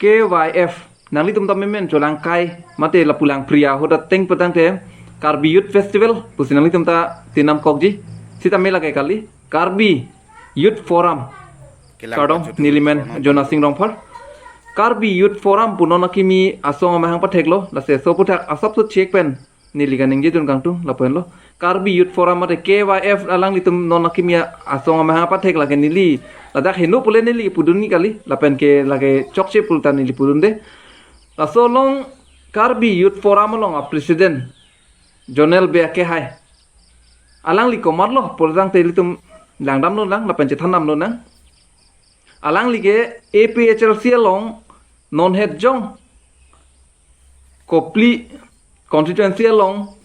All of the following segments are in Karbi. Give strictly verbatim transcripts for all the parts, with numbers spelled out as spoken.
K Y F, nanglitum ta memen cholangkai mate lapu langpri ahut ateng pu tangte Karbi Youth Festival pusi nanglitum ta tinam kokji. Sitame lake kali, Karbi Youth Forum. Kardom, neli men Jonasing Rongphar. Karbi Youth Forum pu non akimi asong amahang patheklo, lasi laso aphuthak asap su chek pen neli kaningje dun kangtung lapu henlo. Karbi Youth Forum mate K Y F alanglitum non akimi asong amahang pathek lake neli ladak heno pule neli pudunji kali, lapen ke lake chokche pulote neli pudunde. Laso along Karbi Youth Forum along a president Jonel Bey Akehai, alangli komatlo pu tangte ilitum langdam lonang lapen chethan dam lonang. Alangli ke A P H L C along non het jong Kopili constituency along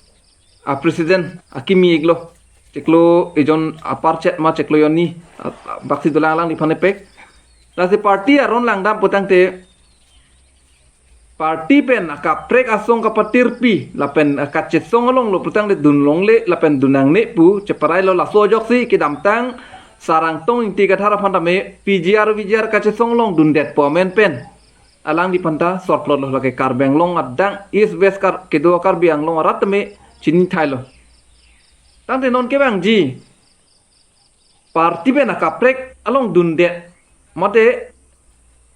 a president akimi iklo. Chiklo ejon apar chet ma chiklo jonni, a, a, baksi dolang alangliphan epek. Lasi party aron langdam pu tangte party pen akaprek asong kapatirpi lapen, ah, kachesong along lo pu tangte dun longle lapen dun nangne pu cheparailo. Laso ajoksi kedamtang Sar Angtong Ingti Kathar aphan tame P G R, V G R kachesong along dundet pu amen pen alangliphan ta sorplotlo, lake Karbi Anglong adang East West Kar-, kedo Karbi Anglong arat tame chinithailo. Tangte non kevangji party pen akaprek along dundet mate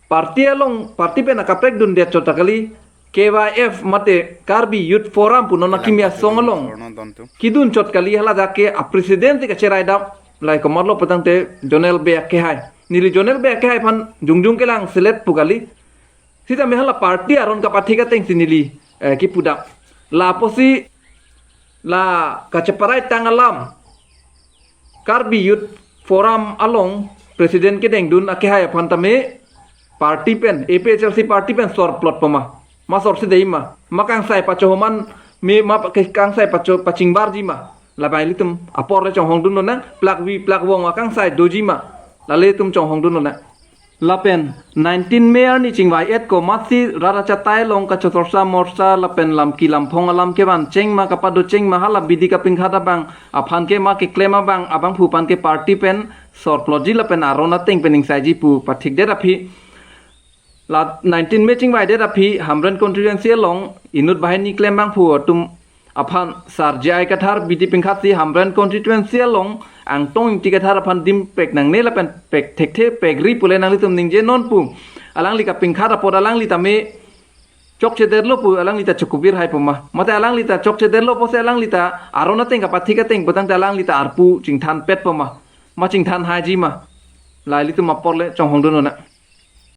party along, party pen akaprek dundet chot ta kali, K Y F mate Karbi Youth Forum pu non akimi asong along kidun chot kali. Haladak ke a president si kacherai dam, lahai komatlo pu tangte Jonel Bey Akehai. Neli Jonel Bey Akehai aphan jongjong kelang selet pu kali. Sitame hala party aron kapathik ateng si neli, eh, kipu dam. La apotsi la kacheparai tang alam Karbi Youth Forum along president kedengdun Akehai aphan tame party pen, A P H L C party pen sorplot poma? Ma sorsi dei ma? Ma kangsai pachohoman me ma pa-, ke-, kangsai pacho pachingbarji ma? Labang ilitum apor le chonghong dun lonang, plak vi plak vong akangsai doji ma? Lale itum chonghong dun lonang. Lapen nineteen May arni chingvai-et komatsi rat achatai along kachosor samorsa lapen lamki lamphong alam kevan cheng ma kapado cheng ma hala bidi kapingkhat abang aphan ke ma keklem abang abangphu aphan ke party pen sorplotji lapen aron ateng pen ingsaiji pu pathikdet aphi. La nineteen May chingvaidet aphi Hamren constituency along inut banghini klem abangphu atum aphan Sar J I Kathar bidi pingkhatsi Hamren constituency along Angtong Ingti Kathar aphan dim pek nangne lapen pek thekthe pekri pule nanglitum ningje non pu. Alangli kapingkhat apot alangli tame chokchedetlo pu alangli ta chokubir hai poma? Mate alangli ta chokchedetlo pusi alangli ta aron ateng kapathik ateng pu tangte alangli ta arpu chingthanpet poma? Ma chingthan haiji ma? La ilitum apor le chonghong dun lonang.